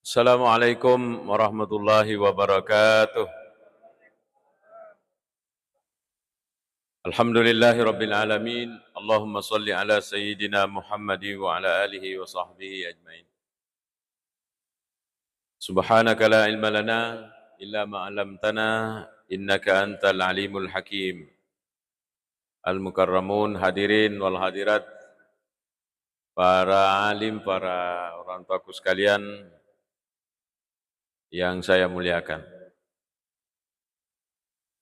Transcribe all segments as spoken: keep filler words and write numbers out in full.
Assalamualaikum warahmatullahi wabarakatuh. Alhamdulillahi rabbil alamin. Allahumma salli ala sayyidina Muhammadi wa ala alihi wa sahbihi ajmain. Subhanaka la ilma lana illa ma 'allamtana innaka antal alimul hakim. Al-mukarramun, hadirin wal hadirat, para alim, para orang tuaku sekalian yang saya muliakan.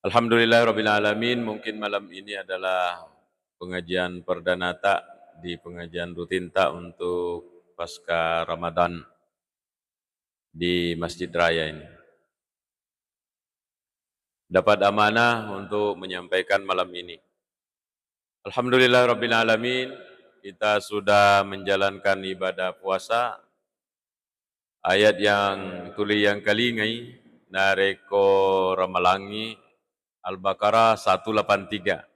Alhamdulillahirabbil alamin, mungkin malam ini adalah pengajian perdanata di pengajian rutinta untuk pasca Ramadan di Masjid Raya ini. Dapat amanah untuk menyampaikan malam ini. Alhamdulillahirabbil alamin, kita sudah menjalankan ibadah puasa. Ayat yang tuli yang kalingai narekko ramalangi Al-Baqarah satu delapan tiga.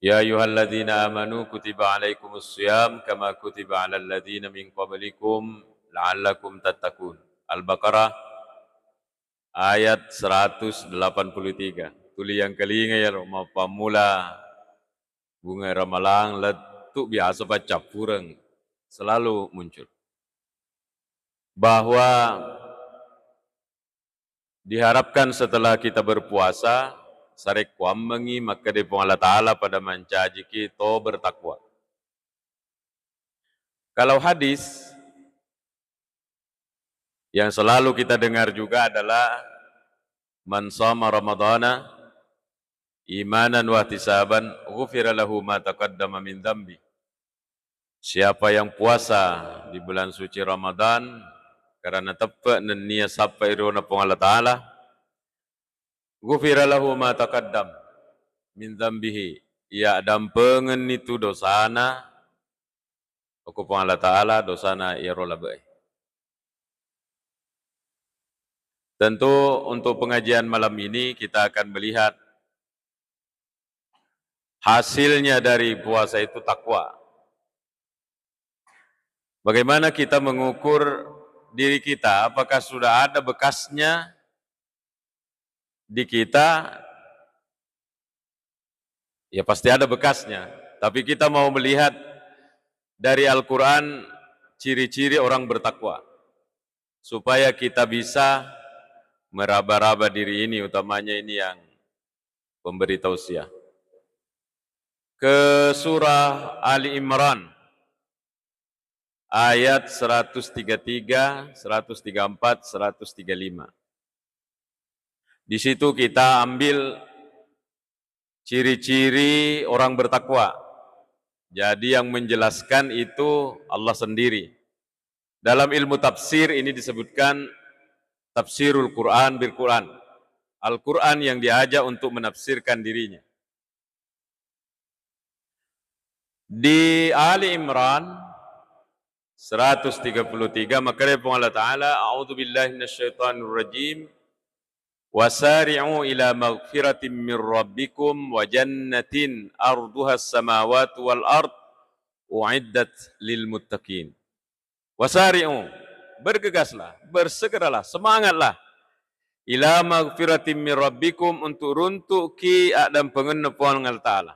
Ya ayyuhalladzina amanu kutiba alaikumus siyam kama kutiba alal ladzina min qablikum la'allakum tattaqun. Al-Baqarah ayat seratus delapan puluh tiga. Tuli yang kalinga iyaro mappammula bunga ramalang lettu biasa paccappureng selalu muncul. Bahwa diharapkan setelah kita berpuasa, sarekkuammengngi makkeda Puang Allah Ta'ala pada mancajiki to bertakwa. Kalau hadis yang selalu kita dengar juga adalah, "Man shoma Ramadhana imanan wahtisaban, ghufira lahu ma taqaddama min dzambi." Siapa yang puasa di bulan suci Ramadan karena teppe' nennia sappai riona Puang Allah Ta'ala, ghufira lahu ma taqaddam min dzambihi, iya dampengenni tu dosana, okko Puang Allah Ta'ala, dosana iyaro labe'e. Tentu untuk pengajian malam ini kita akan melihat hasilnya dari puasa itu takwa. Bagaimana kita mengukur diri kita, apakah sudah ada bekasnya di kita? Ya, pasti ada bekasnya. Tapi kita mau melihat dari Al-Quran ciri-ciri orang bertakwa, supaya kita bisa meraba-raba diri ini, utamanya ini yang pemberi tausiah. Ke surah Ali Imran, ayat seratus tiga tiga, seratus tiga empat, seratus tiga lima. Di situ kita ambil ciri-ciri orang bertakwa. Jadi, yang menjelaskan itu Allah sendiri. Dalam ilmu tafsir ini disebutkan tafsirul Quran bil Quran. Al-Quran yang diajak untuk menafsirkan dirinya. Di Ali Imran seratus tiga puluh tiga, makkeda Puang Allah Ta'ala, "A'udzu billahi minasyaitonir rajim. Wasari'u ila magfiratin mir rabbikum wa jannatin arduhas samawati wal ard u'iddat lil muttaqin." Wasari'u, bergegaslah, bersegeralah, semangatlah. Ila magfiratin min rabbikum, untuk runtu'ki addampengenna Puang Allah Ta'ala.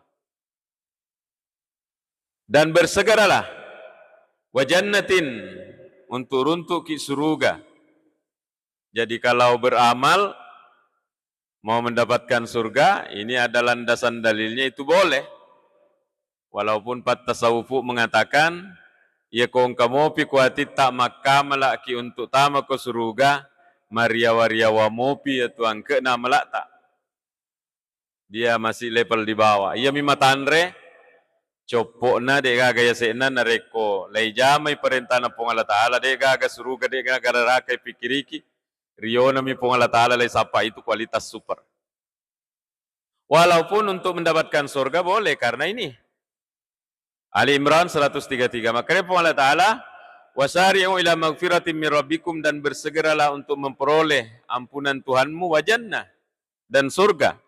Dan bersegeralah, wa jannatin, untuk runtu'ki suruga. Jadi kalau beramal, mau mendapatkan surga, ini ada landasan dalilnya, itu boleh. Walaupun pattasawufu mengatakan, iya ko engka mopi kuatitta makkamalaki untuk tama ko suruga, mariawa-riawa mopi iya tu angke'na amala'ta. Dia masih level di bawah. Iyami matanre, coppo'na de'gaga yase'na, narekko laijamai parentana Puang Allah Ta'ala, de'gaga suruga, de'gaga neraka ipikkiriki, rionami Puang Allah Ta'ala laisappa, itu kualitas super. Walaupun untuk mendapatkan surga boleh, karena ini Ali Imran seratus tiga tiga. Makanya Puang Allah Ta'ala, "Wasari'u ila magfiratin min rabbikum," dan bersegeralah untuk memperoleh ampunan Tuhanmu, wa jannah, dan surga.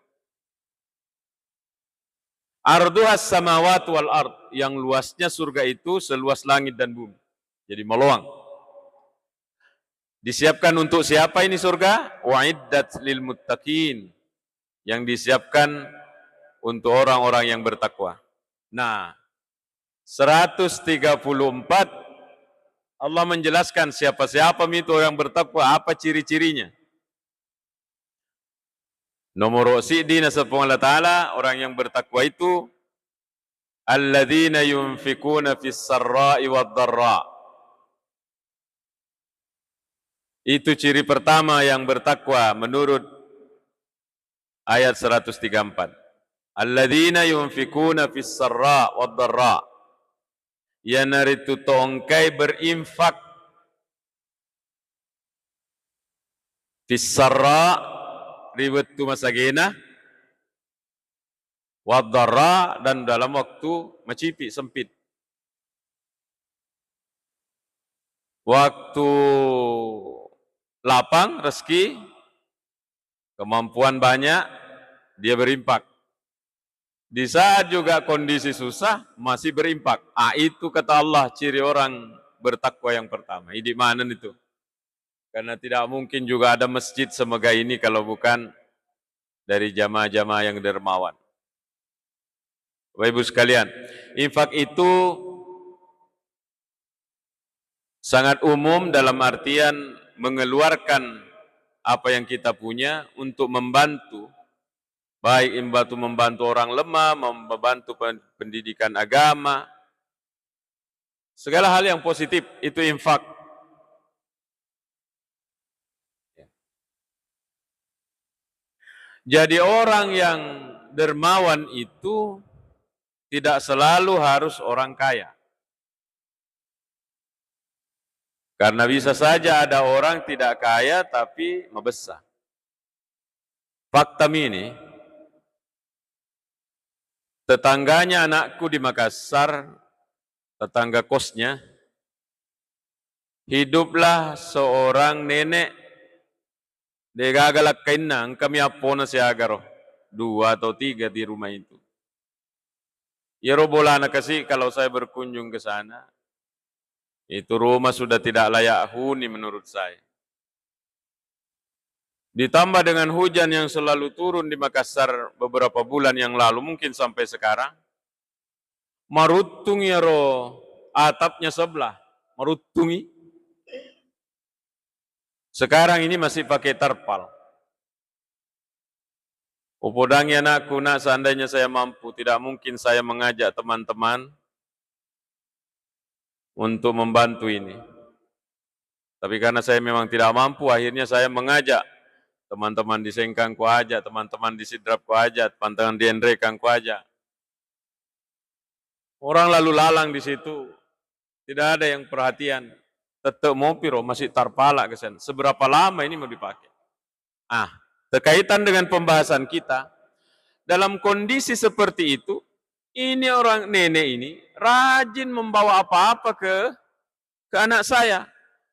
Arduhas samawati wal ard, yang luasnya surga itu seluas langit dan bumi. Jadi maloang. Disiapkan untuk siapa ini surga? Uiddat lil muttaqin. Yang disiapkan untuk orang-orang yang bertakwa. Nah, seratus tiga puluh empat, Allah menjelaskan siapa-siapa itu orang bertakwa, apa ciri-cirinya. Nomor siddi naseng Puang Allah Ta'ala, orang yang bertakwa itu, alladzina yunfikuna fis sarra'i wad dharra. Itu ciri pertama yang bertakwa menurut ayat seratus tiga empat. Alladzina yunfikuna fis sarra wad dharra. Iyanaritu to engkai berinfak fis sarra, ri wettu masagena, wad dharra, dan dalam waktu macipi, sempit. Waktu lapang, rezeki, kemampuan banyak, dia berinfak. Di saat juga kondisi susah, masih berinfak. Ah, itu kata Allah ciri orang bertakwa yang pertama. Idi maneng itu. Karena tidak mungkin juga ada masjid semegah ini kalau bukan dari jamaah-jamaah yang dermawan. Bapak Ibu sekalian, infak itu sangat umum dalam artian mengeluarkan apa yang kita punya untuk membantu, baik membantu, membantu orang lemah, membantu pen-, pendidikan agama, segala hal yang positif itu infak. Jadi orang yang dermawan itu tidak selalu harus orang kaya. Karena bisa saja ada orang tidak kaya tapi mabessa. Fakta ini, tetangganya anakku di Makassar, tetangga kosnya, hiduplah seorang nenek, degaga lakkainna, engkami appona siagaro, dua atau tiga di rumah itu. Iyaro bolana kasi kalau saya berkunjung ke sana, itu rumah sudah tidak layak huni menurut saya. Ditambah dengan hujan yang selalu turun di Makassar beberapa bulan yang lalu, mungkin sampai sekarang, maruttung iyaro atapnya sebelah, maruttungi. Sekarang ini masih pakai tarpal. Upodangi anakku, "Nak, seandainya saya mampu, tidak mungkin saya mengajak teman-teman untuk membantu ini. Tapi karena saya memang tidak mampu, akhirnya saya mengajak teman-teman di Sengkang kuajak, teman-teman di Sidrap kuajak, teman-teman di Enrekang kuajak." Orang lalu lalang di situ, tidak ada yang perhatian. Tette mopiro masih tarpala ke sana. Seberapa lama ini mau dipakai? Ah, terkaitan dengan pembahasan kita, dalam kondisi seperti itu, ini orang nenek ini rajin membawa apa-apa ke, ke anak saya.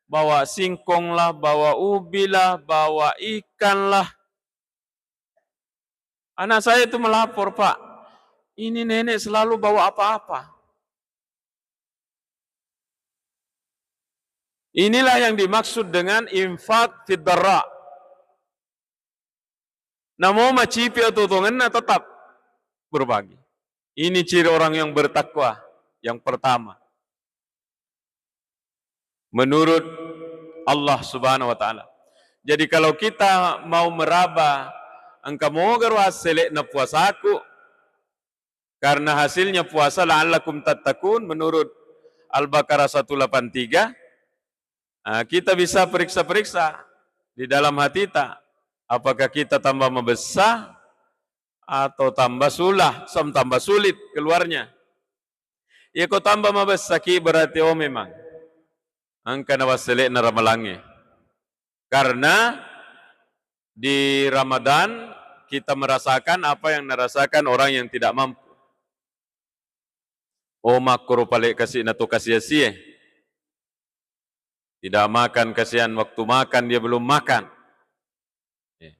Bawa singkong lah, bawa ubi lah, bawa ikan lah. Anak saya itu melapor, "Pak, ini nenek selalu bawa apa-apa." Inilah yang dimaksud dengan infak fid dharra. Namo macipi oto-otongenna tetap berbagi. Ini ciri orang yang bertakwa yang pertama. Menurut Allah Subhanahu wa Ta'ala. Jadi, kalau kita mau meraba, engka mogaro hassele'na puasaku, karena hasilnya puasa la'allakum tattaqun, menurut Al-Baqarah seratus delapan puluh tiga, ah, kita bisa periksa-periksa di dalam hati kita, apakah kita tambah membesar atau tambah sulah, sam-, tambah sulit keluarnya. Iya ko tambah mabessaki berarti, oh, memang engka nawassele'na ramalangnge. Karena di Ramadan kita merasakan apa yang narasakan orang yang tidak mampu. Oh, makkoro pale kasi' na to kasi-asie. Tidak makan, kasihan, waktu makan dia belum makan. Ya.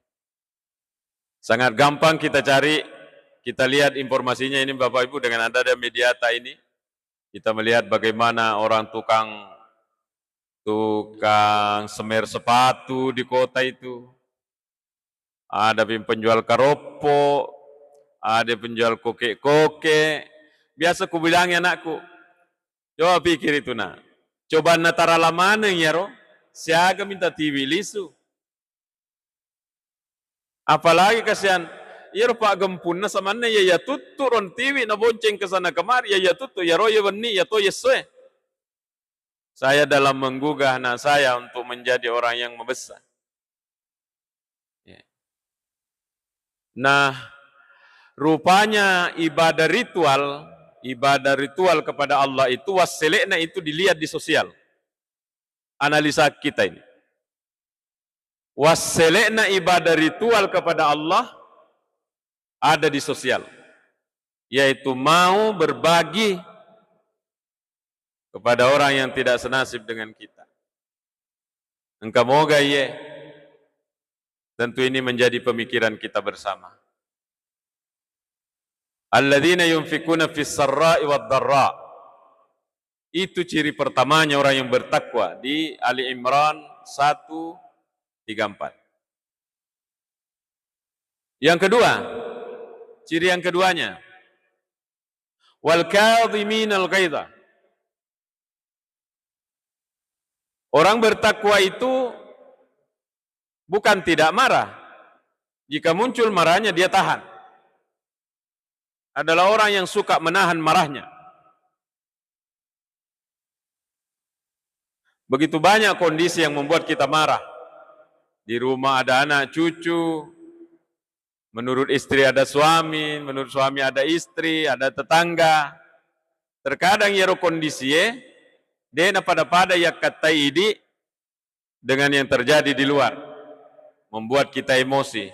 Sangat gampang kita cari, kita lihat informasinya ini, Bapak Ibu, dengan ada, ada mediata ini. Kita melihat bagaimana orang tukang tukang semer sepatu di kota itu, ada yang penjual karoppo, ada penjual koke-koke. Biasa kubilangi anakku, "Coba pikir itu, Nak. Coba natarala maneng iyaro, siaga minta tiwi lisu." Apalagi kasihan, iyaro paggempunna samanna iya, iya tuttu ron tiwi, nabonceng ke sana kemari, iya, iya tuttu, iyaro iya wenni, iya to iya essoe. Saya dalam menggugah anak saya untuk menjadi orang yang membesar. Ya. Nah, rupanya ibadah ritual, ibadah ritual kepada Allah itu, wasselekna itu dilihat di sosial. Analisa kita ini. Wasselekna ibadah ritual kepada Allah ada di sosial, yaitu mau berbagi kepada orang yang tidak senasib dengan kita. Engka moga iye, tentu ini menjadi pemikiran kita bersama. Alladzina yunfikuna fis sarra'i wad dharra. Itu ciri pertamanya orang yang bertakwa di Ali Imran seratus tiga puluh empat. Yang kedua, ciri yang keduanya, wal kadhiminal ghaidha. Orang bertakwa itu bukan tidak marah. Jika muncul marahnya, dia tahan. Adalah orang yang suka menahan marahnya. Begitu banyak kondisi yang membuat kita marah. Di rumah ada anak cucu, menurut istri ada suami, menurut suami ada istri, ada tetangga. Terkadang iyaro kondisie, de' napada-pada yakkattai idi dengan yang terjadi di luar, membuat kita emosi.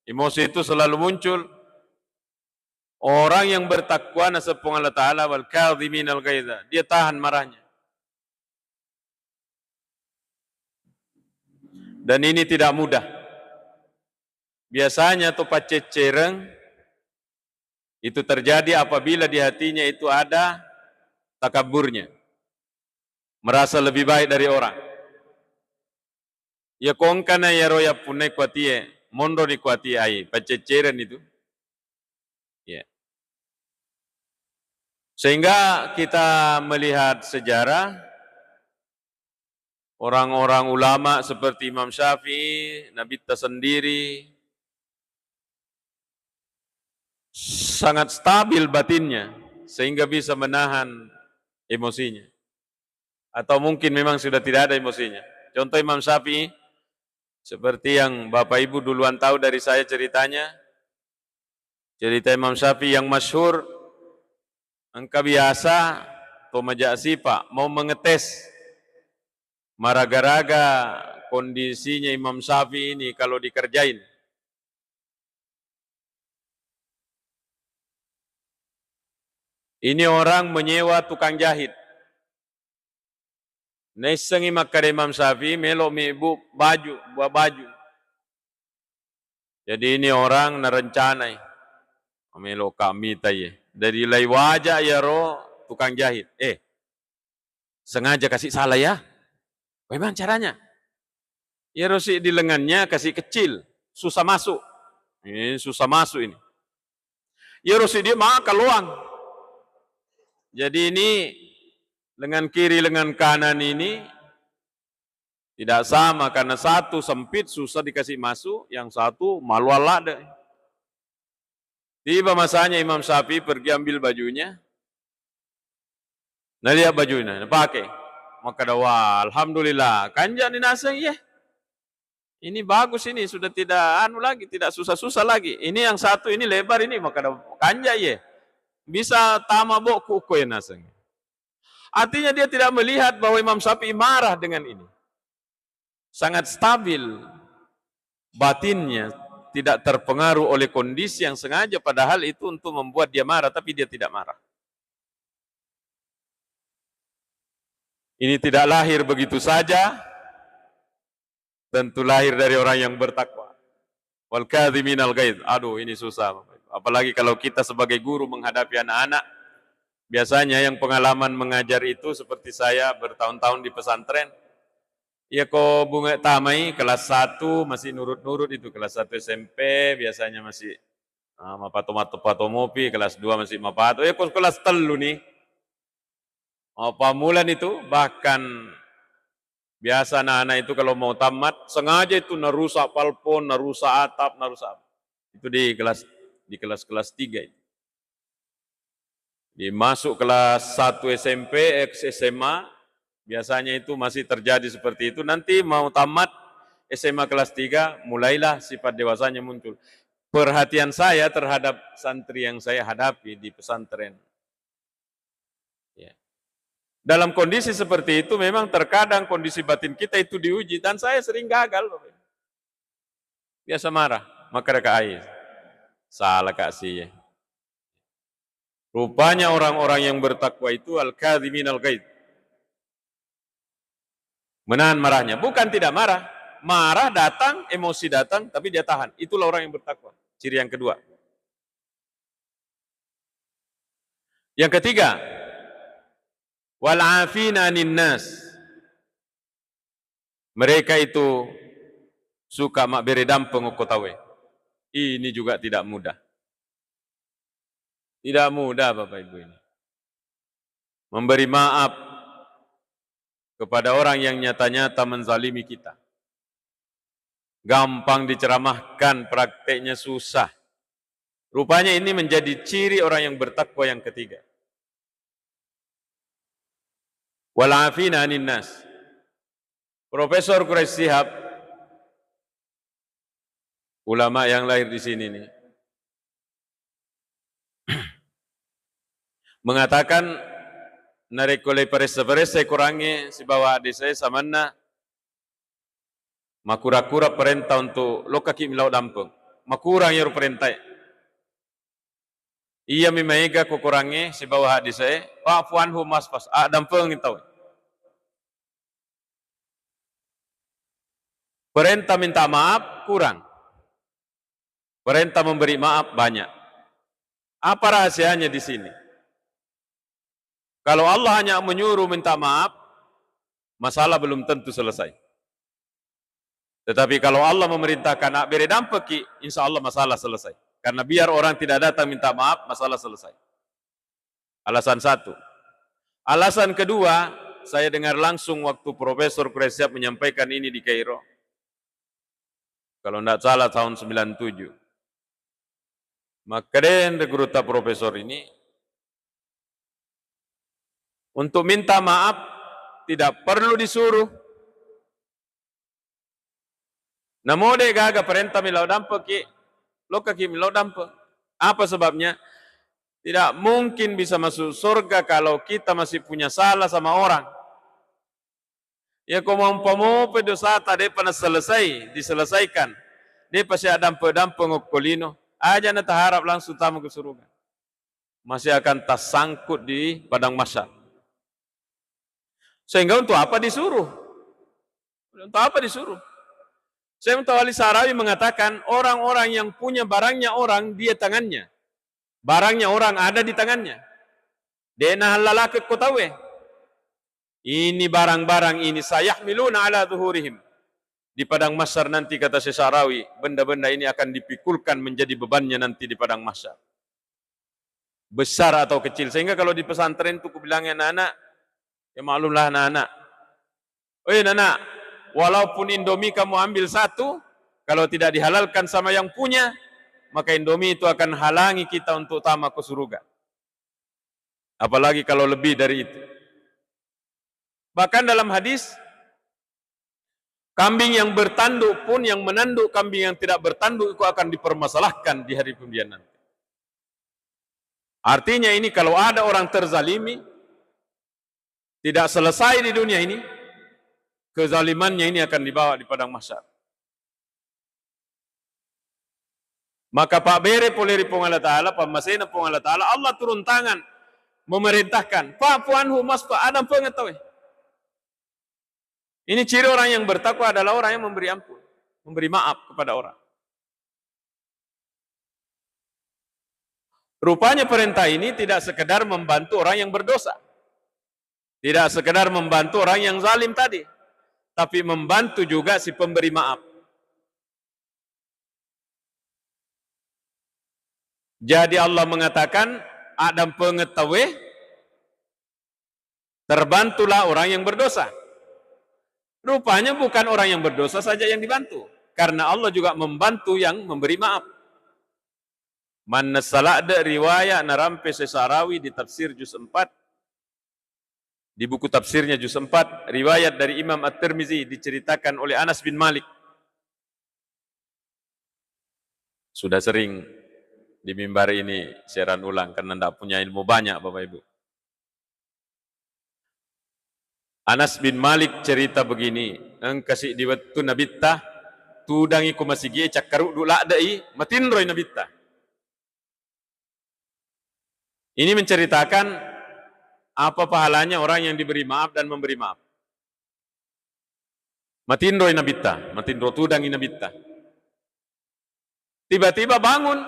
Emosi itu selalu muncul. Orang yang bertakwa, naseng Puang Allah Ta'ala, "Wal kadhiminal ghaidha." Dia tahan marahnya. Dan ini tidak mudah. Biasanya tu pacceccereng itu terjadi apabila di hatinya itu ada takabburnya, merasa lebih baik dari orang. Iya ko engkana iyaro yappunnai kuatie, monroni kuatie, ai, pacceccereng itu. Ya. Sehingga kita melihat sejarah orang-orang ulama seperti Imam Syafi'i, Nabitta sendiri, sangat stabil batinnya sehingga bisa menahan emosinya. Atau mungkin memang sudah tidak ada emosinya. Contoh Imam Syafi'i, seperti yang Bapak Ibu duluan tahu dari saya ceritanya, cerita Imam Syafi'i yang masyhur, engka biasa to maja' sipa' mau mengetes maraga-raga kondisinya Imam Syafi'i ini kalau dikerjain. Ini orang menyewa tukang jahit. Naissengngi makkeda Imam Syafi'i, "Melo' mibbu baju, buah baju." Jadi ini orang narencanai, "Melo' ka mita iye." Jadi laiwaja iyaro tukang jahit. Eh, sengaja kasih salah ya. Bagaimana caranya? Iyaro siddi lengannya kasih kecil, susah masuk. Ini susah masuk ini. Iyaro siddi maka loang. Jadi ini lengan kiri, lengan kanan ini tidak sama karena satu sempit, susah dikasih masuk, yang satu maluang ladde. Tiba masanya Imam Syafi'i pergi ambil bajunya. Nalihat bajunya, napake. Makkeda, "Wah, alhamdulillah, kanja' ni naseng iye. Ini bagus ini, sudah tidak anu lagi, tidak susah-susah lagi. Ini yang satu ini lebar ini," makkeda, "kanja' iye. Bisa tama bokku ko iye naseng." Artinya dia tidak melihat bahwa Imam Syafi'i marah dengan ini. Sangat stabil batinnya, tidak terpengaruh oleh kondisi yang sengaja, padahal itu untuk membuat dia marah, tapi dia tidak marah. Ini tidak lahir begitu saja, tentu lahir dari orang yang bertakwa. Wal kadhiminal ghaidh. Aduh, ini susah, Bapak Ibu. Apalagi kalau kita sebagai guru menghadapi anak-anak, biasanya yang pengalaman mengajar itu seperti saya bertahun-tahun di pesantren, Iya ko bunga tamai kelas satu masih nurut-nurut itu, kelas satu S M P biasanya masih, ah, mapato-mato-pato mopi, kelas dua masih mapato. Iya ko kelas tellu nih, oh, pammulan itu bahkan biasa anak-anak itu kalau mau tamat sengaja itu narusak palpon, narusak atap, narusak apa. Itu di kelas, di kelas-kelas tiga itu. Di masuk kelas satu S M P, eh, S M A, biasanya itu masih terjadi seperti itu. Nanti mau tamat S M A kelas tiga, mulailah sifat dewasanya muncul. Perhatian saya terhadap santri yang saya hadapi di pesantren. Ya. Dalam kondisi seperti itu, memang terkadang kondisi batin kita itu diuji, dan saya sering gagal, Bapak Ibu. Biasa marah, maka ada ai. Salah, Kak, sih. Rupanya orang-orang yang bertakwa itu al-kadhimin al-ghaidh. Menahan marahnya. Bukan tidak marah. Marah datang, emosi datang, tapi dia tahan. Itulah orang yang bertakwa. Ciri yang kedua. Yang ketiga, wal afina anin nas. Mereka itu suka mabbere dampeng okko tauwe. Ini juga tidak mudah. Tidak mudah, Bapak Ibu, ini. Memberi maaf kepada orang yang nyata-nyata menzalimi kita. Gampang diceramahkan, prakteknya susah. Rupanya ini menjadi ciri orang yang bertakwa yang ketiga. Wal afina anin nas. Profesor Quraish Shihab, ulama yang lahir di sini nih, mengatakan, narekko le paressa-paressa Korangnge sibawa hadis e, samanna makura-kura perintah untuk lokkaki millau dampeng. Makurang iyaro perintah e. Iyami maega ko Korangnge sibawa hadis e, "Fa'fu anhu masfas," addampengi tau. Perintah minta maaf kurang. Perintah memberi maaf banyak. Apa rahasianya di sini? Kalau Allah hanya menyuruh minta maaf, masalah belum tentu selesai. Tetapi kalau Allah memerintahkan, "Nak bere dampeki," insya Allah masalah selesai. Karena biar orang tidak datang minta maaf, masalah selesai. Alasan satu. Alasan kedua, saya dengar langsung waktu Profesor Quraish Shihab menyampaikan ini di Kairo. Kalau ndak salah tahun sembilan tujuh. Makkedai gurutta profesor ini, untuk minta maaf tidak perlu disuruh. Namo de gaga perintah millau dampeki, lokkaki millau dampeng. Apa sebabnya? Tidak mungkin bisa masuk surga kalau kita masih punya salah sama orang. Iya ko mompa mope dosata depa naselesai, diselesaikan, depa siaddampe-dampeng okko lino, aja nataharap langsung tama ke suruga. Masih akan tersangkut di padang mahsyar. Sehingga untuk apa disuruh? Untuk apa disuruh? Syekh Muhtawalli Sa'rawi mengatakan, orang-orang yang punya barangnya orang, dia tangannya. Barangnya orang ada di tangannya. De nahallalake ko tauwe. Ini barang-barang ini, sayahmiluna ala zuhurihim. Di padang mahsyar nanti, kata Syekh Sa'rawi, benda-benda ini akan dipikulkan menjadi bebannya nanti di padang mahsyar. Besar atau kecil. Sehingga kalau di pesantren itu kubilangi anak-anak, ya maklumlah anak-anak. "Oi, anak-anak, walaupun Indomie kamu ambil satu, kalau tidak dihalalkan sama yang punya, maka Indomie itu akan halangi kita untuk tama ke surga." Apalagi kalau lebih dari itu. Bahkan dalam hadis, kambing yang bertanduk pun, yang menanduk kambing yang tidak bertanduk itu akan dipermasalahkan di hari kemudian nanti. Artinya ini, kalau ada orang terzalimi, tidak selesai di dunia ini, kezalimannya ini akan dibawa di padang mahsyar. Maka pabbere pole ri Puang Allah Ta'ala, pammasena Puang Allah Ta'ala, Allah turun tangan memerintahkan, "Fa'fu anhu masfa," adampengeng tauwe. Ini ciri orang yang bertakwa adalah orang yang memberi ampun, memberi maaf kepada orang. Rupanya perintah ini tidak sekedar membantu orang yang berdosa. Tidak sekedar membantu orang yang zalim tadi, tapi membantu juga si pemberi maaf. Jadi Allah mengatakan, "Addampengeng tauwe, terbantulah orang yang berdosa." Rupanya bukan orang yang berdosa saja yang dibantu, karena Allah juga membantu yang memberi maaf. Mannessa ladde riwaya narampe Syekh Sa'rawi di tafsir juz empat, di buku tafsirnya juz empat, riwayat dari Imam At-Tirmizi, diceritakan oleh Anas bin Malik. Sudah sering di mimbar ini siaran ulang karena ndak punya ilmu banyak, Bapak Ibu. Anas bin Malik cerita begini, engka siddi wettu Nabitta tudangi ko masigie cakkaruddu ladde'i, matinroi Nabitta. Ini menceritakan apa pahalanya orang yang diberi maaf dan memberi maaf. Matinroi Nabitta, matinro tudangi Nabitta. Tiba-tiba bangun,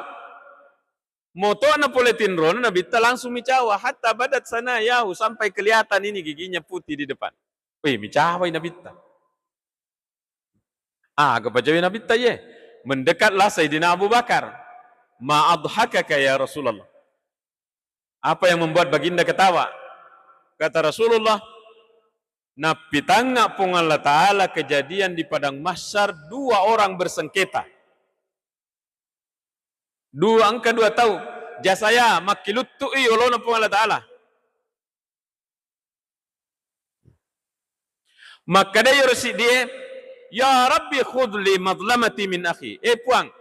moto'na pole tinrona Nabitta langsung micawa, hatta badat sanayahu, sampai kelihatan ini giginya putih di depan. Wih, micawai Nabitta. Aga pacawe Nabitta ye? Mendekatlah Sayyidina Abu Bakar. "Ma adhakaka ya Rasulullah?" "Apa yang membuat Baginda ketawa?" Kata Rasulullah, "Nappitangnga Puang Allah Ta'ala kejadian di padang mahsyar, dua orang bersengketa. Dua, engka dua tau. Jasaya, makkiluttu'i yolona Puang Allah Ta'ala." Makkeda iyaro siddie, "Ya Rabbi, khudh li madlamati min akhi." Eh Puang,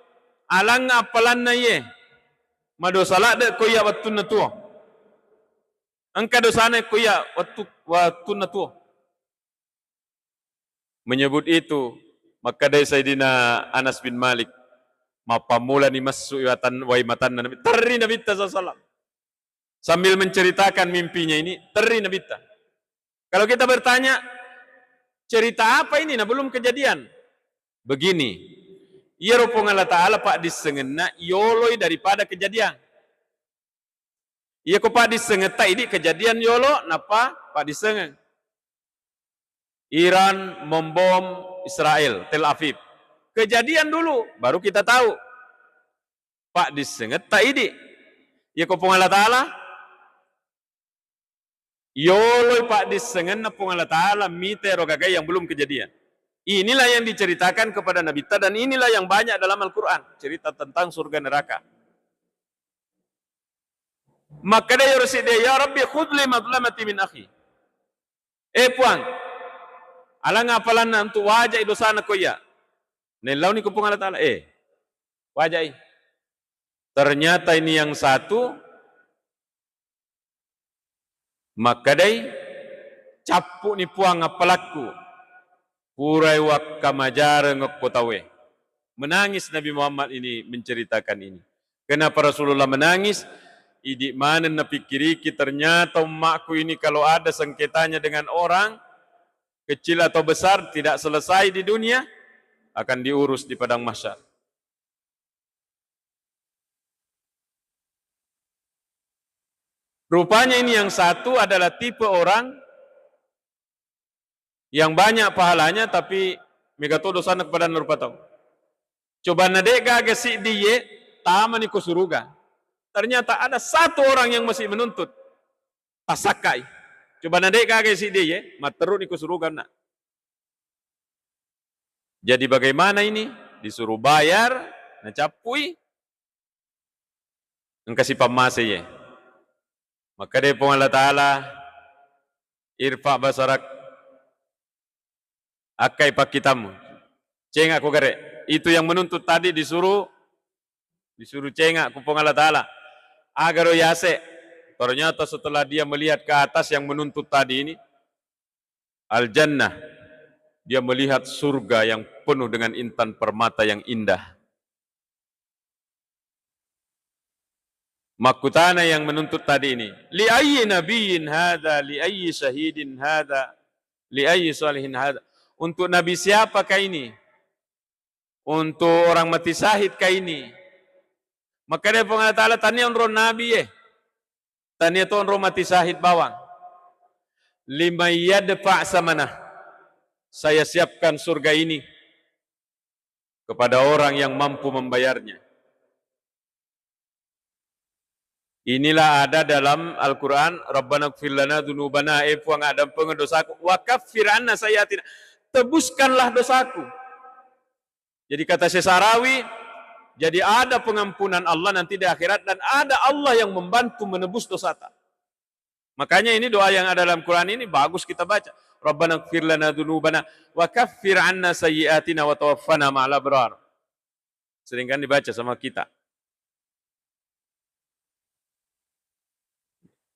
alangnga appalanna iye, madosa ladde ko iya wettunna tuo. Engka dosana ko iya wettu-, wettunna tuo. Menyebut itu, makkedai Sayyidina Anas bin Malik, mappammulani massu i watan-, wai matanna Nabi, terri Nabitta sallallahu alaihi wasallam. Sambil menceritakan mimpinya ini, terri Nabitta. Kalau kita bertanya, cerita apa ini? Nah, belum kejadian. Begini, iyaro Puang Allah Ta'ala paddissengenna yoloi daripada kejadian. Iya ko paddissengetta idi kejadian yolo, nappa paddissengeng. Iran membom Israel, Tel Aviv. Kejadian dulu, baru kita tahu. Paddissengetta idi. Iya ko Puang Allah Ta'ala, yoloi paddissengenna Puang Allah Ta'ala mita ero gaga yang belum kejadian. Inilah yang diceritakan kepada Nabitta dan inilah yang banyak dalam Al-Quran, cerita tentang surga neraka. Makkeda iyaro siddi, "Ya Rabbi, khudh li madlamati min akhi." Eh Puang, alang apalanna untuk wajai dosana ko iya. Nellauni ko Puang Allah Ta'ala, eh, wajai. Ternyata ini yang satu makkedai, "Cappu'ni Puang appalakku, purai wakkamajareng okko tauwe." Menangis Nabi Muhammad ini menceritakan ini. Kenapa Rasulullah menangis? Idi maneng napikkiriki, ternyata ummakku ini kalau ada sengketanya dengan orang, kecil atau besar, tidak selesai di dunia, akan diurus di padang mahsyar. Rupanya ini yang satu adalah tipe orang yang banyak pahalanya, tapi mega to dosana kepada rupa tau. Coba na de gaga siddi ye, tamani ko suruga. Ternyata ada satu orang yang masih menuntut. Tasakkai. Coba na de gaga siddi ye, matteruni ko suruga na. Jadi bagaimana ini? Disuruh bayar, nacappui, engka sipammase ye. Makkeda Puang Allah Ta'ala, "Irfa basarak, akkai pakkitammu. Cengak ko gare." Itu yang menuntut tadi disuruh, disuruh cengak ku Puang Allah Ta'ala. Agaro yase. Ternyata setelah dia melihat ke atas yang menuntut tadi ini, Al-Jannah, dia melihat surga yang penuh dengan intan permata yang indah. Makkutana yang menuntut tadi ini, "Li ayyi nabiyyin hadza, li ayyi syahidin hadza, li ayyi salihin hadza?" Untuk nabi siapakah ini? Untuk orang mati syahidkah ini? Makkeda Puang Allah Ta'ala, "Tania onrong nabi ye. Tania to onrong mati syahid bawang. Liman yadfa samanah." Saya siapkan surga ini kepada orang yang mampu membayarnya. Inilah ada dalam Al-Quran, "Rabbana gfir lana dzunubana," eh Puang, addampengeng dosaku, "wa kaffir anna sayyiatina," tebuskanlah dosaku. Jadi kata Syekh Sa'rawi, jadi ada pengampunan Allah nanti di akhirat dan ada Allah yang membantu menebus dosata. Makanya ini doa yang ada dalam Quran ini bagus kita baca. "Rabbana gfir lana dzunubana wa kaffir anna sayyiatina wa tawaffana ma'al abrar." Sering kan dibaca sama kita.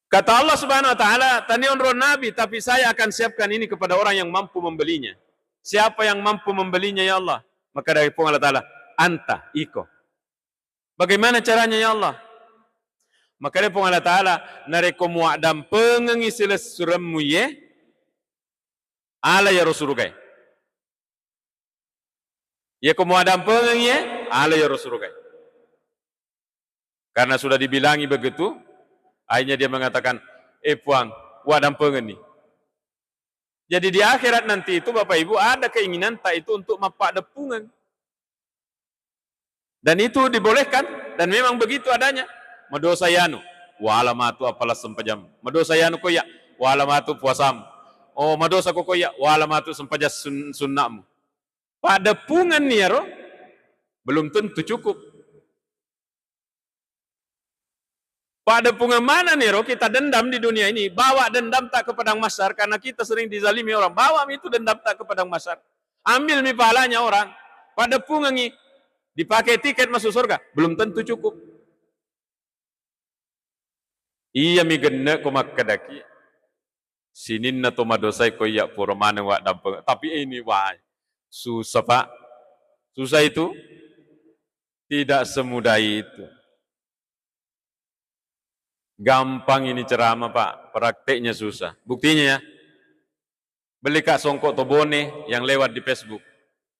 Kata Allah Subhanahu wa Ta'ala, "Tania onrong Nabi, tapi saya akan siapkan ini kepada orang yang mampu membelinya." Siapa yang mampu membelinya, ya Allah? Maka dari Puang Allah Ta'ala, "Anta, iko." Bagaimana caranya, ya Allah? Maka dari Puang Allah Ta'ala, "Narekko muaddampengengi silessuremmu ye, ala yaro surugae." Iya ko muaddampengengi ye, ala yaro surugae. Karena sudah dibilangi begitu, akhirnya dia mengatakan, "Eh Puang, waddampengeng ni." Jadi di akhirat nanti itu Bapak Ibu ada keinginan tak itu untuk mappaddeppungeng. Dan itu dibolehkan dan memang begitu adanya. Madosa yanu, wala matu apala sempajam. Madosa yanu ko iya, wala matu puasam. Oh, madosa ko ko iya, wala matu sempajang sun-, sunnamu. Paddeppungeng ni yaro, belum tentu cukup. Paddeppungeng mana niro kita dendam di dunia ini, bawa dendam tak ke padang mahsyar karena kita sering dizalimi orang. Bawa mi itu dendam tak ke padang mahsyar. Ambil mi pahalanya orang. Paddeppungengi, dipakai tiket masuk surga, belum tentu cukup. Iya mi genne ko makkedaki, sininna to madosai ko iya pura maneng waddampeng. Tapi ini, wah, susah, Pak. Susah itu. Tidak semudah itu. Gampang ini ceramah, Pak. Prakteknya susah. Buktinya ya. Beli Kak songkok tobone yang lewat di Facebook.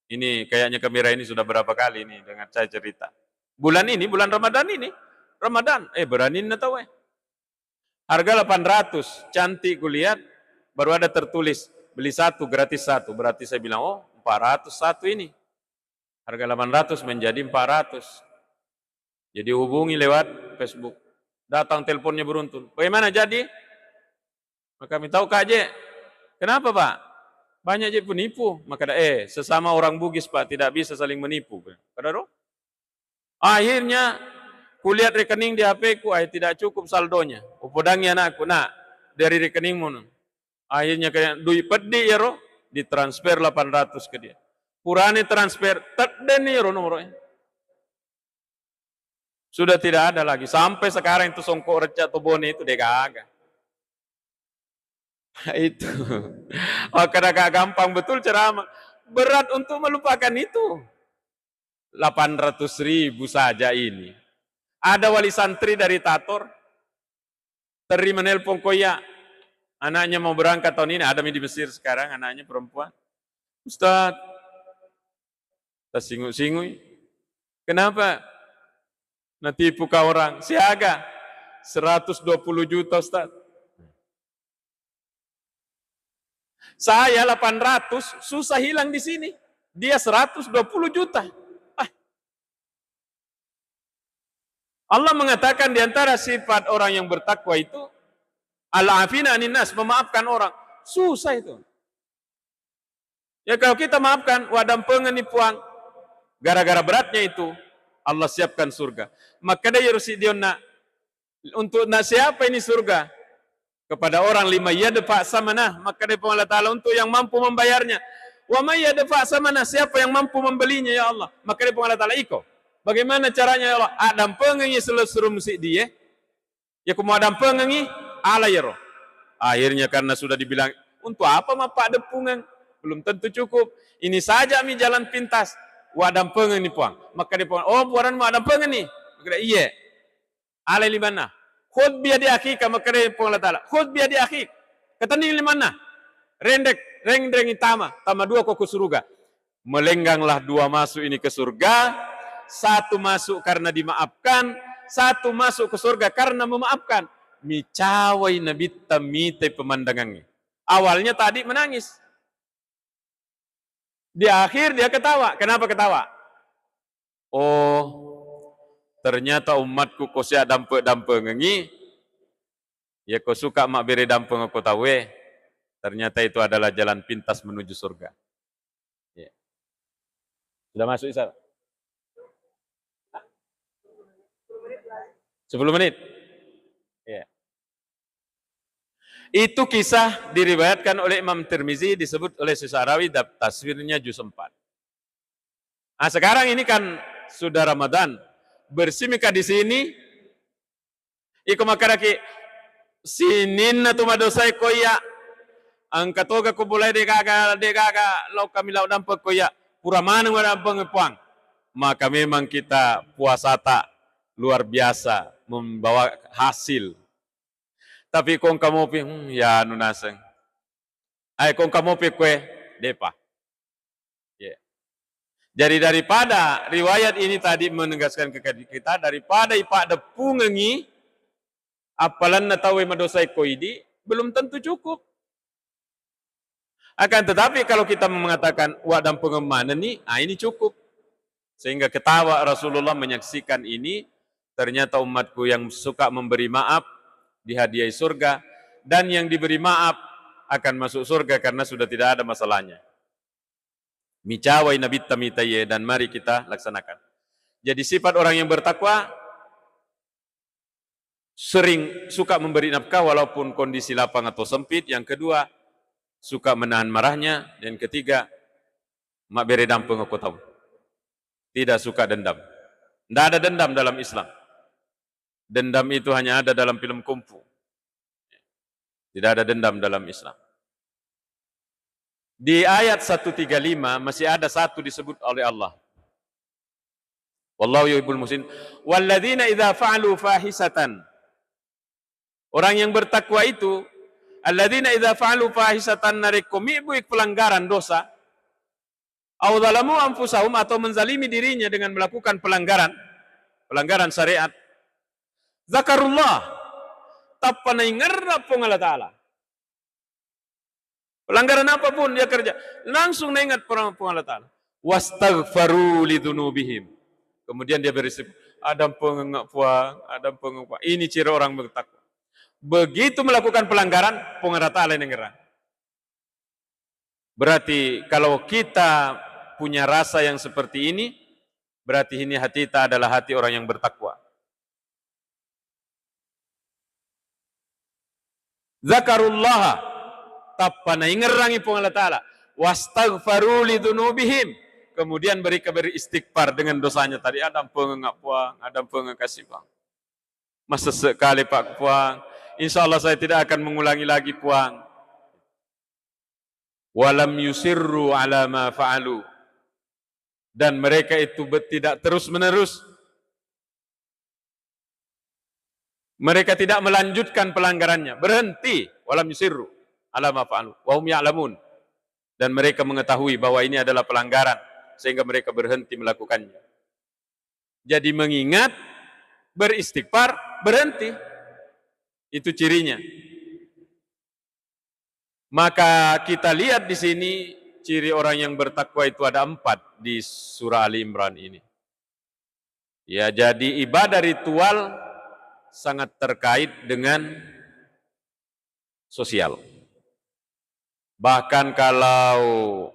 Ini kayaknya kamera ini sudah berapa kali ini dengan saya cerita. Bulan ini, bulan Ramadan ini. Ramadan, eh, beraninna tau, eh. Harga delapan ratus, cantik kulihat, baru ada tertulis beli satu gratis satu. Berarti saya bilang, "Oh, empat ratus satu ini." Harga delapan ratus menjadi empat ratus. Jadi hubungi lewat Facebook. Datang teleponnya beruntun. "Bagaimana, jadi?" Maka mi tau, "Kak, je, kenapa, Pak? Banyak je penipu." Maka da, "Eh, sesama orang Bugis, Pak, tidak bisa saling menipu." Kada ro? Akhirnya kulihat rekening di H P-ku, eh, tidak cukup saldonya. Upodangi anakku, "Nak, dari rekeningmu, no." Akhirnya kayak duit peddi ya ro, ditransfer delapan ratus ke dia. Purane transfer, tedden ya ro nomornya. Sudah tidak ada lagi. Sampai sekarang itu songkok recak tobone itu de gaga. Itu. Maka da gampang betul ceramah. Berat untuk melupakan itu. Delapan ratus ribu saja ini. Ada wali santri dari Tator, Terri menelpon ko iya, anaknya mau berangkat tahun ini, ada mi di Mesir sekarang, anaknya perempuan. "Ustaz," tasingu-singui. "Kenapa?" "Natipu ka orang." "Siaga?" "Seratus dua puluh juta, Ustaz." Saya delapan ratus susah hilang di sini. Dia seratus dua puluh juta. Ah. Allah mengatakan di antara sifat orang yang bertakwa itu, "Al-afina anin nas", memaafkan orang. Susah itu. Ya, kalau kita maafkan, waddampengeng ni Puang. Gara-gara beratnya itu, Allah siapkan surga. Makkeda iyaro siddionna, "Untuk na siapa ini surga?" "Kepada orang lima yadfa samana." Makkeda Puang Allah Ta'ala, "Untuk yang mampu membayarnya." "Wa may yadfa samana," siapa yang mampu membelinya, ya Allah? Makkeda Puang Allah Ta'ala, "Iko, bagaimana caranya, ya Allah?" "Addampengengi selessureng musiddi e." "Ya, ko muaddampengengi, ala iyaro." Akhirnya karena sudah dibilang, "Untuk apa mappaddeppungeng? Belum tentu cukup. Ini saja mi jalan pintas." "Waddampengeng ni Puang." Makkeda Puang, "Oh, puaran muaddampengengi?" Makkeda, "Iye." "Alai limanna." "Khudh biyadi akhika," makkeda Puang Allah Ta'ala. "Khudh biyadi akhik." Ketenning limanna. Rendek, rendeng tama, tama dua ko ke surga. Melengganglah dua masuk ini ke surga, satu masuk karena dimaafkan, satu masuk ke surga karena memaafkan. Micawai Nabitta mitai pemandangannya. Awalnya tadi menangis. Di akhir dia ketawa. Kenapa ketawa? Oh, ternyata umatku ko sia dampe-dampengengi, ya ko suka mabbere dampeng ko tauwe, ternyata itu adalah jalan pintas menuju surga. Ya. Sudah masuk Isa? Sepuluh menit. Ya. Itu kisah diriwayatkan oleh Imam Tirmizi, disebut oleh Syekh Sa'rawi, dap-, tafsirnya juz empat. Ah, sekarang ini kan sudah Ramadan. Bersih mika di sini. Iko makkedaki, "Sininna tu madosai ko iya. Engka toga ko bolai de gaga, de gaga lau kami lau dampeng ko iya. Pura maneng wadampeng, Puang." Maka memang kita puasata luar biasa membawa hasil. Tapi ko engka mopi, hmm, ya anu naseng. Ai, ko engka mopi kue, depa. Ya. Jadi daripada riwayat ini tadi menegaskan ke kita, daripada ipaddeppungengi appalanna tauwe madosai ko idi, belum tentu cukup. Akan tetapi kalau kita mengatakan, "Wa dampengeng manenni," ah, ini cukup. Sehingga ketawa Rasulullah menyaksikan ini, ternyata umatku yang suka memberi maaf dihadiahi surga, dan yang diberi maaf akan masuk surga karena sudah tidak ada masalahnya. Micawai Nabitta mita iye, dan mari kita laksanakan. Jadi sifat orang yang bertakwa, sering suka memberi nafkah walaupun kondisi lapang atau sempit. Yang kedua, suka menahan marahnya. Dan ketiga, mabbere dampeng ko tau. Tidak suka dendam. Tidak ada dendam dalam Islam. Dendam itu hanya ada dalam film kungfu. Tidak ada dendam dalam Islam. Di ayat seratus tiga puluh lima masih ada satu disebut oleh Allah. Wallahu yuhibbul muhsin. Walladzina idza fa'alu fahisatan. Orang yang bertakwa itu, alladzina idza fa'alu fahisatan, narekko mibbui pelanggaran dosa, au zalamu anfusahum, atau menzalimi dirinya dengan melakukan pelanggaran, pelanggaran syariat, zakarullah, tappa naingerra Puang Allah Ta'ala. Pelanggaran apapun dia kerja, langsung naingat Puang, Puang Allah Ta'ala. Wastaghfaru lidzunubihim. Kemudian dia beristighfar, "Adampengeng Puang, adampengeng Puang." Ini ciri orang bertakwa. Begitu melakukan pelanggaran, Puang Allah Ta'ala yang ngerang. Berarti kalau kita punya rasa yang seperti ini, berarti ini hati kita adalah hati orang yang bertakwa. Zakarullaha, tappa naingerrangi Puang Allah Ta'ala. Wastaghfaru lidzunubihim. Kemudian mereka beristighfar dengan dosanya tadi. "Adampengeng Puang, adampengeng kasih Puang. Masesse kali Pak Puang. Insya Allah saya tidak akan mengulangi lagi Puang." Walam yusirru ala ma fa'alu. Dan mereka itu be-, tidak terus-menerus. Mereka tidak melanjutkan pelanggarannya. Berhenti. Walam yusirru ala ma fa'alu. Wa hum ya'lamun. Dan mereka mengetahui bahwa ini adalah pelanggaran. Sehingga mereka berhenti melakukannya. Jadi mengingat, beristighfar, berhenti. Itu cirinya. Maka kita lihat di sini, ciri orang yang bertakwa itu ada empat di surah Ali Imran ini. Ya, jadi ibadah ritual sangat terkait dengan sosial. Bahkan kalau,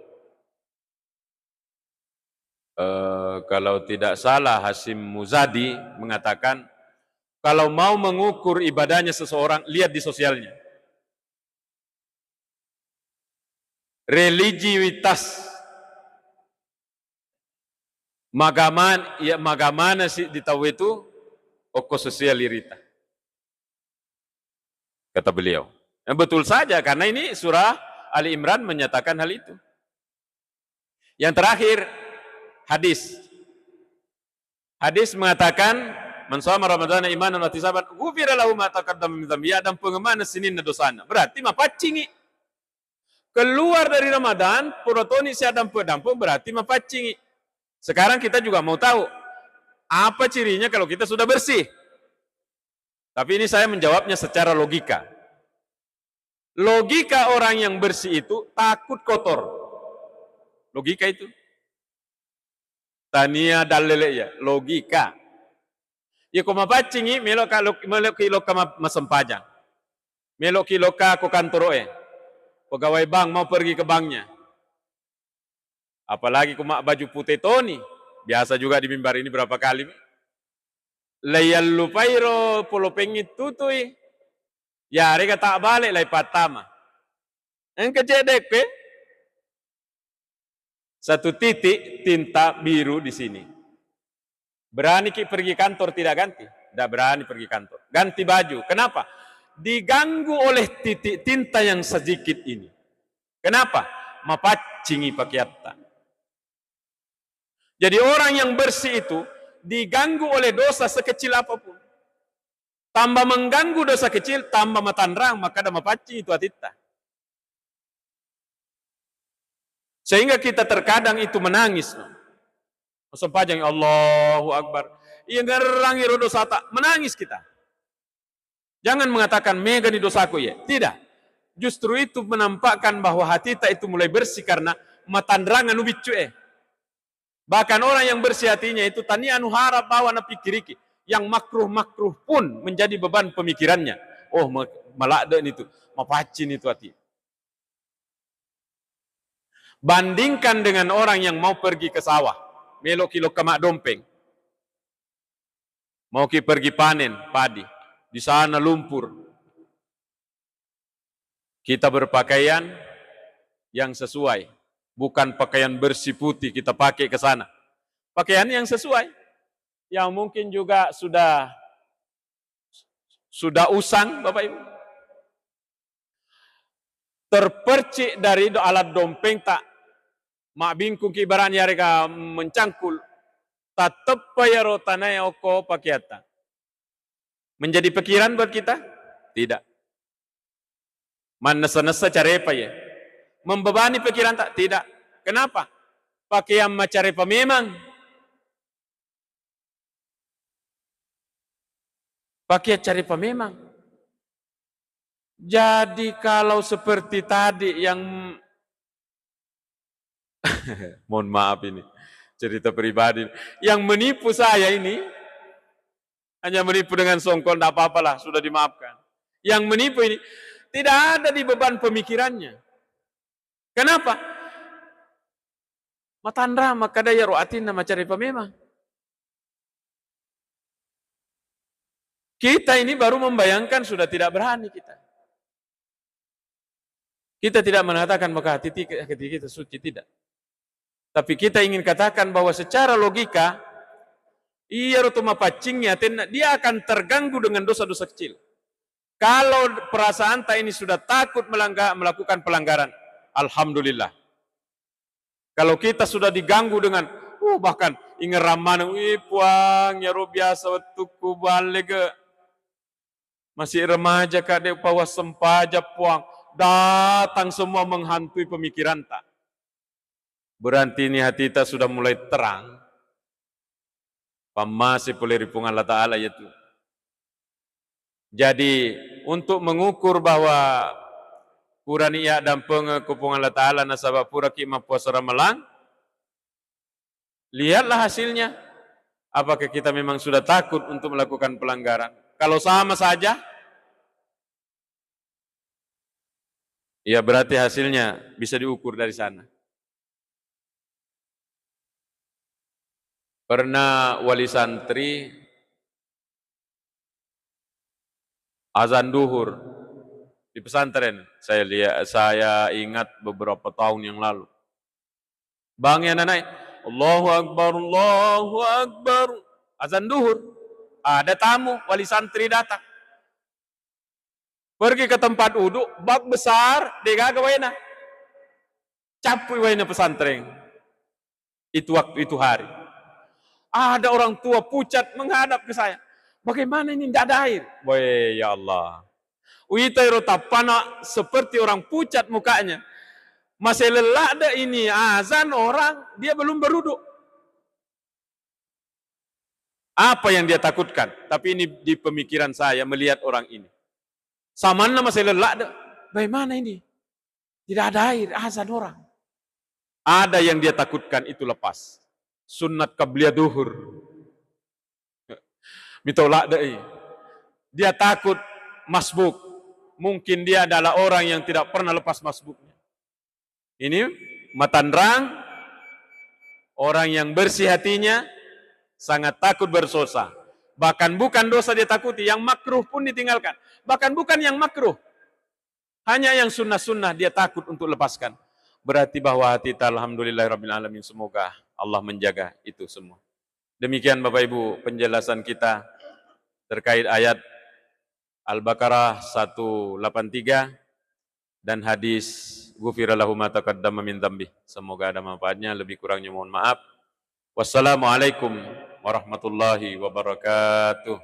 eh, kalau tidak salah, Hasyim Muzadi mengatakan, kalau mau mengukur ibadahnya seseorang, lihat di sosialnya. Religiuitas. Magaman-, ya, magamana si di tauwe tu okko sosial irita. Kata beliau. Ya, betul saja, karena ini surah Ali Imran menyatakan hal itu. Yang terakhir, hadis. Hadis mengatakan, "Man shoma Ramadhana imanan wa ihtisaban, ghufira lahu ma taqaddama min dzanbi." Ya, adampengeng maneng sininna dosana. Berarti mapaccingi. Keluar dari Ramadan, pura toni siadampeng-dampeng, berarti mapaccingi. Sekarang kita juga mau tahu, apa cirinya kalau kita sudah bersih? Tapi ini saya menjawabnya secara logika. Logika orang yang bersih itu takut kotor. Logika itu. Tania dalele ya, logika. Ya ko mapaccingi, melo ka lo-, melo ki lokka ma-, masempajang. Melo ki lokka ko kantoro'e. Pegawai bank mau pergi ke banknya. Apalagi ko ma baju pute toni. Biasa juga di mimbar ini berapa kali. Laiyallupai ro polopengngi tutui. Yarega tak bale lai pattama. Engka cedde kue. Satu titik tinta biru di sini. Berani ki pergi kantor tidak ganti? Tidak berani pergi kantor. Ganti baju. Kenapa? Diganggu oleh titik tinta yang sedikit ini. Kenapa? Mapaccingi pakeatta. Jadi orang yang bersih itu diganggu oleh dosa sekecil apapun. Tambah mengganggu dosa kecil, tambah matanrang, maka ada mapaccing itu atitta. Sehingga kita terkadang itu menangis. Masempajang, Allahu Akbar. Iya ngerang iro dosata, menangis kita. Jangan mengatakan, "Mega ni dosaku, ya." Tidak. Justru itu menampakkan bahwa hatita itu mulai bersih karena matanrang anu biccu e. Bahkan orang yang bersih hatinya itu tania anu harap bawa napikiriki. Yang makruh-makruh pun menjadi beban pemikirannya. Oh, ma-, malakde ni tu, mapaccing ni tu hati. Bandingkan dengan orang yang mau pergi ke sawah, melo ki lokka maddompeng. Mau ki pergi panen padi, di sana lumpur. Kita berpakaian yang sesuai, bukan pakaian bersih putih kita pakai ke sana. Pakaian yang sesuai, yang mungkin juga sudah, sudah usang, Bapak Ibu. Terpercik dari do-, alat dompeng tak mabbingkung ki barani yarega mencangkul, tatteppa yaro tanae okko pakeatta. Menjadi pikiran buat kita? Tidak. Mannessa-nessa carepa ye. Membebani pikiran tak? Tidak. Kenapa? Pakaian macarepa memang. Pakaian carepa memang. Jadi kalau seperti tadi yang mohon maaf ini, cerita pribadi. Yang menipu saya ini, hanya menipu dengan songkol, ndak apa-apalah, sudah dimaafkan. Yang menipu ini, tidak ada di beban pemikirannya. Kenapa? Matanrang makkeda iyaro atinna macarepa memang. Kita ini baru membayangkan, sudah tidak berani kita. Kita tidak mengatakan maka hati ti-, hati kita suci, tidak. Tapi kita ingin katakan bahwa secara logika, iyaro tu mapaccingngi atenna, dia akan terganggu dengan dosa-dosa kecil. Kalau perasaanta ini sudah takut melangga-, melakukan pelanggaran, alhamdulillah. Kalau kita sudah diganggu dengan, uh, bahkan ingerang maneng, "Ih, Puang, iyaro biasa wettukku balle ge. Masih remaja ka, de' upawa sempajang, Puang." Datang semua menghantui pemikiranta. Berarti ini hatita sudah mulai terang. Pammase pole ri Puang Allah Ta'ala iyatu. Jadi, untuk mengukur bahwa purani iyaddampengeng ko Puang Allah Ta'ala nasaba puraki mappuasa Ramalang, lihatlah hasilnya. Apakah kita memang sudah takut untuk melakukan pelanggaran? Kalau sama saja, ya berarti hasilnya bisa diukur dari sana. Pernah wali santri azan duhur di pesantren. Saya lihat, saya ingat beberapa tahun yang lalu. Bangi anak-anak, "Allahu Akbar, Allahu Akbar." Azan duhur. Ada tamu, wali santri datang. Pergi ke tempat wudhu, bak besar, degaga waena. Cappui waena pesantren. Itu waktu, itu hari. Ada orang tua pucat menghadap ke saya. "Bagaimana ini, tidak ada air?" Weh, ya Allah. Uwita ero tappana seperti orang pucat mukanya. Masih lelak deh ini azan orang, dia belum berwudhu. Apa yang dia takutkan? Tapi ini di pemikiran saya melihat orang ini. Samanna masih lelak deh. Bagaimana ini? Tidak ada air, azan orang. Ada yang dia takutkan itu lepas. Sunnat qabliyah duhur. Mitau ladde'i. Dia takut masbuk. Mungkin dia adalah orang yang tidak pernah lepas masbuknya. Ini matanrang orang yang bersih hatinya, sangat takut berdosa. Bahkan bukan dosa dia takuti, yang makruh pun ditinggalkan. Bahkan bukan yang makruh, hanya yang sunnah-sunnah dia takut untuk lepaskan. Berarti bahwa hati kita, alhamdulillahirabbil alamin, semoga Allah menjaga itu semua. Demikian Bapak Ibu penjelasan kita terkait ayat Al-Baqarah seratus delapan puluh tiga dan hadis ghufira lahu ma taqaddama min dzambi. Semoga ada manfaatnya, lebih kurangnya mohon maaf. Wassalamualaikum warahmatullahi wabarakatuh.